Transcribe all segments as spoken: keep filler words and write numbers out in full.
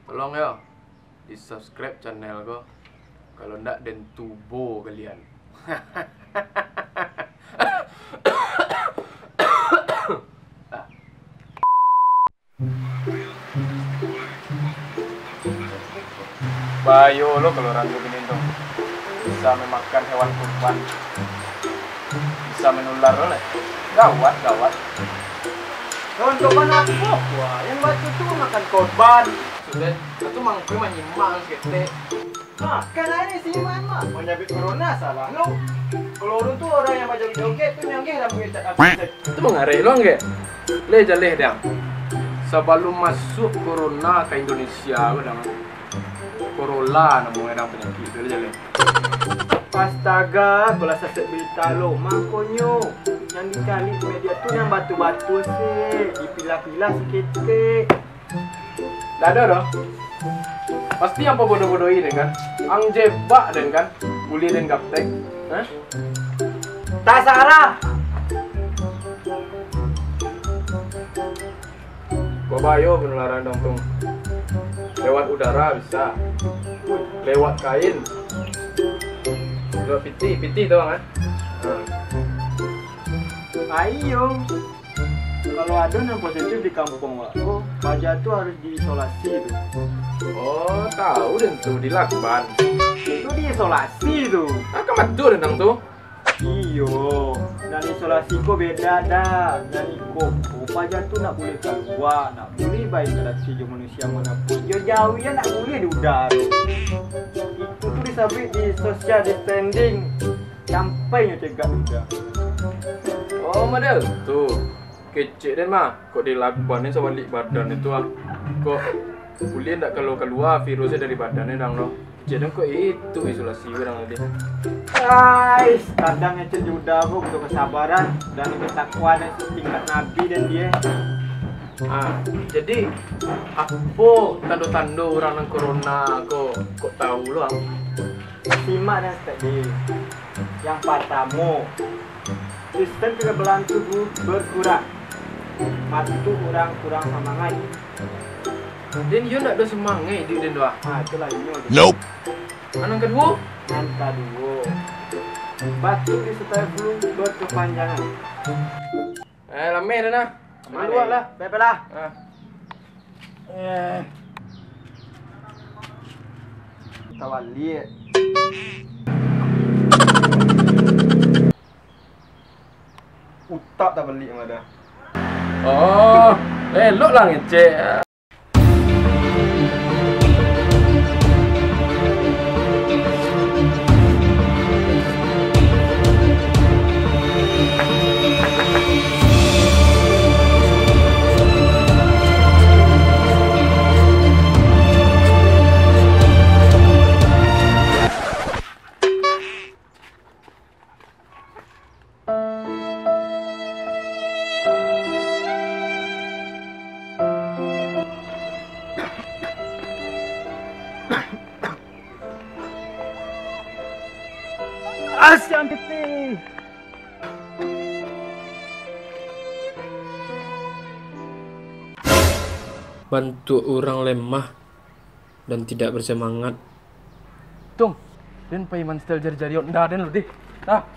Tolong yo, di-subscribe channel ko. Kalau ndak, den tubo kalian. Bahayo lo kalau urang tu kini tu. Bisa memakan hewan kurban. Bisa menular lo, leh. Gawat, gawat. Hewan kurban apo? Wah, yang batu tu makan korban. Sudah, itu mangko manyimak saketek. Ah, kan ari simak mah. Manyabik corona salah lo. Kalau urang tu urang yang bajoget-joget tu nyanggih rambuik tak habis. Itu mangareh lo, angge. Leh jaleh dang. Sabalum masuak corona ka Indonesia ko dang. Corolla namo dang panyakik tu, leh jaleh. Astaga, kalau sasek berita lo, mangkonyo yang dicari media tu yang batu-batu se, dipilah-pilah saketek. Ndak ado doh. Pasti ang pabodoh-bodohi den kan? Ang jebak den kan? Buliah den gaptek. Hah? Tasarah. Kok bahayo penularan dang tu? Lewat udara bisa. Lewat kain. Lewat pitih, pitih tu kan? Nah. Ayo. Kalau ado nan positif di kampuang wak ko, paja tu harus diisolasi tu. Oh, tahu den tu, di lakban. Itu diisolasi tu. Ah, kan batua den tu. Iyo, nan isolasi ko beda dah. Nan iko, ko paja tu ndak buliah kalua, ndak buliah bainteraksi jo manusia manapun. Yo jauah yo ndak buliah di udaro. Itu tu disabuik di social distancing. Sampai nyo cegak udah. Oh, model tu. Kecek den mah, kok di lakban ni sabalik badan itu ah. Kok buliah ndak kalua-kalua virusnya dari badannya dang no. Kecek den kok itu isolasi urang tadi. Ais, kadang ngecek Yuda ko butuh kesabaran dan ketakwaan yang setingkat Nabi dan dia. Ah, jadi apo tando-tando urang nan corona ko kok tahu lo ah? Simak dan step di. Yang partamo, sistem kekebalan tubuh berkurang. Batuk urang kurang samangaik. Den iyo ndak ado samangaik di den tu ah. Ah, itulah inyo tu. Nope. Nan kaduo? Nan kaduo, batuk disertai flu berkepanjangan. Eh, lameh dah nah. Lameh. Kaluar lah. Baiklah. Ah. Eh. Kita balik. Utak tak balik mah dah. Oh, elok lah ngecek. Asian Piti. Bantuak urang lemah dan tidak bersemangat. Tung, den pai manstel jari-jari onda den lu dih. Tah.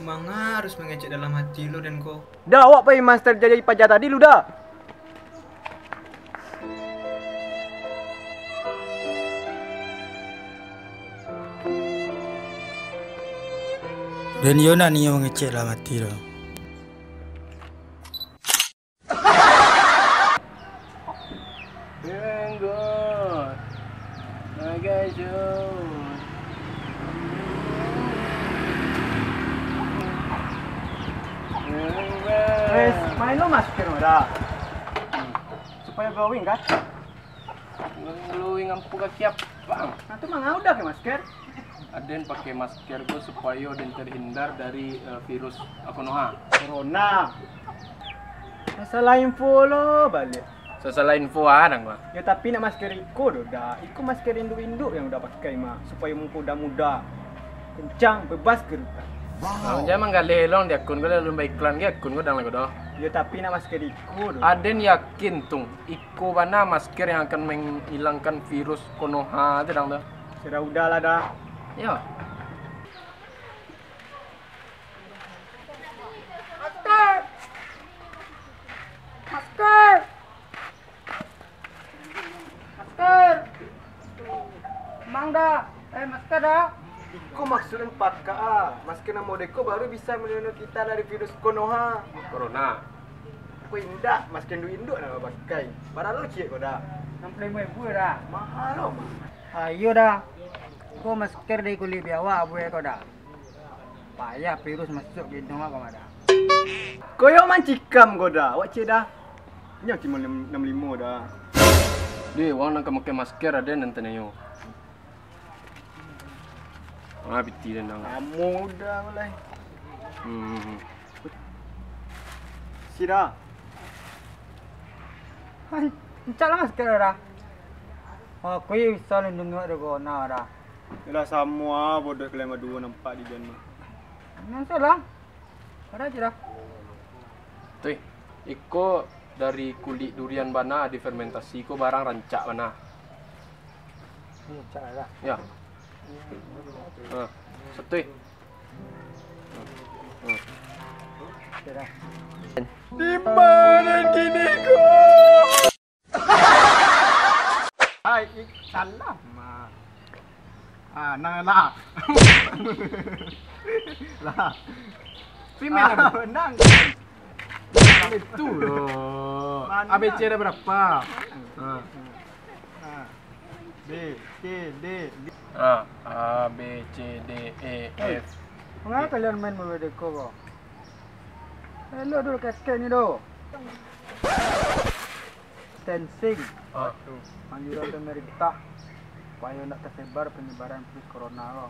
Manga harus mangecek dalam hati lo den ko. Dah, awak pai manstel jari paja tadi lu dah. Den iyo nak nio mangecek dalam hati lo. Tunggu. Bagai jauh. Wes, main lo masker dah. Supayo glowing kan? Glowing ampu kaki abang. Nah, tu mangau dah ke masker? Aden pakai masker ko supayo den terhindar dari, eh, virus Konoha. Corona. Sasalah info lo baliak. Sasalah info ah, nang mah. Yo, tapi nak masker iko doh, dah. Iko masker induk-induk yang udah pakai mah, supayo muko udah muda. Kencang, bebas gerutan. Nah, jan manggaleh lo di akun ko, lalu baiklan ge akun ko dang lai ko doh. Yo, tapi nak masker iko doh. Aden yakin, Tung, iko bana masker yang akan menghilangkan virus Konoha tu dang tu? Sudah, udahlah dah. Yo. Masker! Masker! Masker! Mang dah! Eh, masker dah! Iko maksudnyo pakak ah. Masker nan model ko baru bisa melindungi kita dari virus Konoha. Corona. Ko indak, masker induak-induak nan bapakai. Bara lo ciek ko dah? Anam puluah limo ribu dah. Mahal lo. Ayo dah. Ko masker dari kulik biawak buek ko dah. Payah virus masuak ka hidung awak ko mah dah. Koyo mancikam ko dah, awak cek dah. Nyo cuma enam, enam limo dah. Deh, wang nan ka makai masker aden nan tanyo. Ah, piti den nang. Lamo dah, lai. Hmm. Sida. Hai, encak lah masker dah. Aku bisa lindungi awak dari corona dah. Yalah, samo ah, bodoh kalian baduo nampak di jan mah. Nan salah. Ada aja dah. Tuh, iko dari kulik durian bana difermentasi, ko barang rancak bana. Rancak lah. Ya. Nah, satuih. Nah. Oke dah. Di mana kini ko? Hai, ik-, salah. Ma. Ah, nang lah. Lah. Female. Ah, nang. Itu loh. Mana? A B C ada berapa? Ah. Ah. B, C, D, D. Ah, A, B, C, D, E, F. Mengapa kalian main bola deko ko? Elok dulu kakek ni doh. Distancing. Ah. Anjuran pemerintah supaya ndak tersebar penyebaran virus corona ko.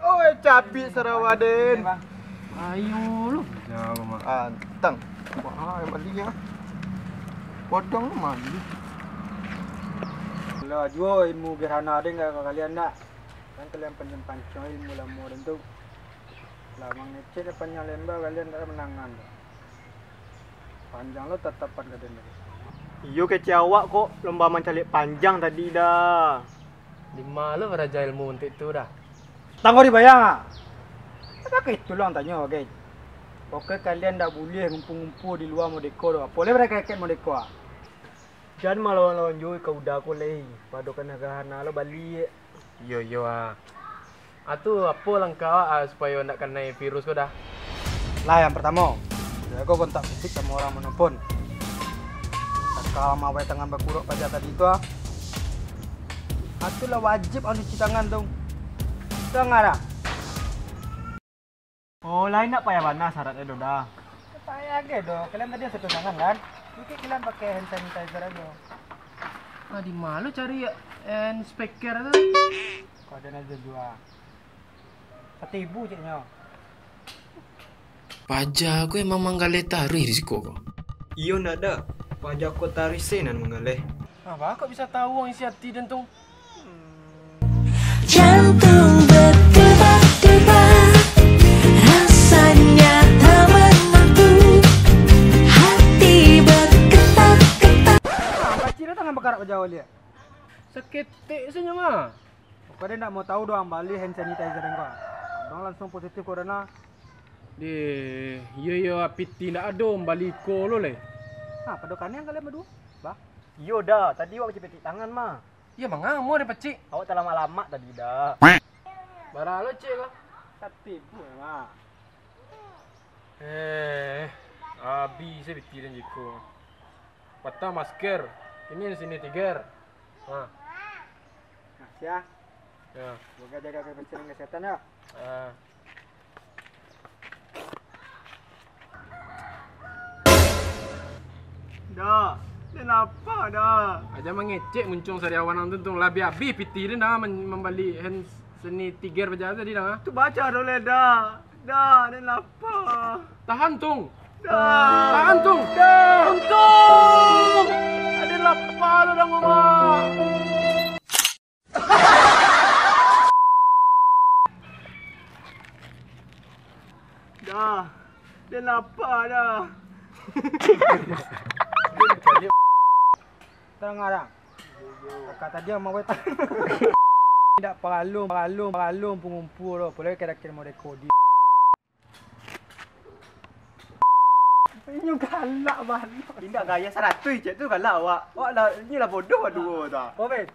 Oi, capik sarawa den. Ayo lu. Jauh mah. Antang. Wah, yang mandi ya. Bodong lu mandi. Lah juo ilmu gerhana den ka kalian dak? Kan kalian panjang pancang ilmu lamo den tu. Lah mangecek panjang lembar kalian dak manangan tu. Panjang lo tatapan ka den tu. Iyo kecek awak kok lomba mancaliak panjang tadi dah. Dima lo baraja ilmu untuak tu dah. Tanggo dibayang ah. Apakah itu lo ang tanyo, oke? Oke, kalian dak buliah ngumpul-ngumpul di lua modeko tu. Apo lai barakek-kek modeko ah. Jan malawan-lawan juo ka uda ko lai, pado kanai gahana lo baliak. Iyo, iyo ah. Atu apo langkah awak ah, supayo ndak kanai virus ko dah? Lah, yang pertamo, jago kontak fisik samo urang manelpon. Saka mawai tangan bakurok paja tadi tu ah. Atu lah wajib anu cuci tangan tu. Danga dah. Oh, lain nak payah bana syaratnyo do dah. Payah ge do. Kalian tadi satu tangan kan? Mungkin kalian pakai hand sanitizer aja. Ah, di ma lo cari hand speaker tu? Kau ada aja jua. Satu ribu ceknyo. Paja ko emang manggaleh taruih di siko ko. Iyo ndak dak. Paja ko taruih se nan manggaleh. Ah, baa kok bisa tahu wang isi hati den tu? Jantung berdebar-debar, rasanya tak menentu. Hati bergetar-getar. Ah, pacik datang yang bakarak bajauh liak. Saketek sajo mah. Pokoknyo ndak mau tahu doang bali hand sanitizer den ko. Abang langsung positif corona. Deh, iyo iyo, piti ndak ado bali ko lo leh. Ah, pado kaniang kalian baduo, bah? Iyo dah, tadi awak pacik-pacik tangan mah. Iyo, manga amuah dipacik? Awak talamak-lamak tadi dah. Bara lo cek ko? Satu ribu mah. Eh, abih se piti dan jiko. Patah masker, ini sini tiger. Ha. Nah, sia. Ya. Semoga jaga kebersihan kesehatan ya. Ah. Dah, kenapa dah? Aja mangecek muncung sariawan ang tu, Tung. Labiah abih piti dia dah men-, membali hand seni tiger bajalan tadi dah. Tu baca dulu dah. Dah, kenapa? Tahan, Tung. Dah. Untung. Dah. Untung. Ada lapar orang rumah. Dah. Dia lapar dah. Tarang arang. Kata dia mau wetan. Tidak paralun, paralun, paralun pangumpu tu. Apalagi kada kira mau rekodi. Inyo galak banget. Indak gaya saratus cek tu galak awak. Awak lah, inyo lah bodoh dua tu. Oh, bet.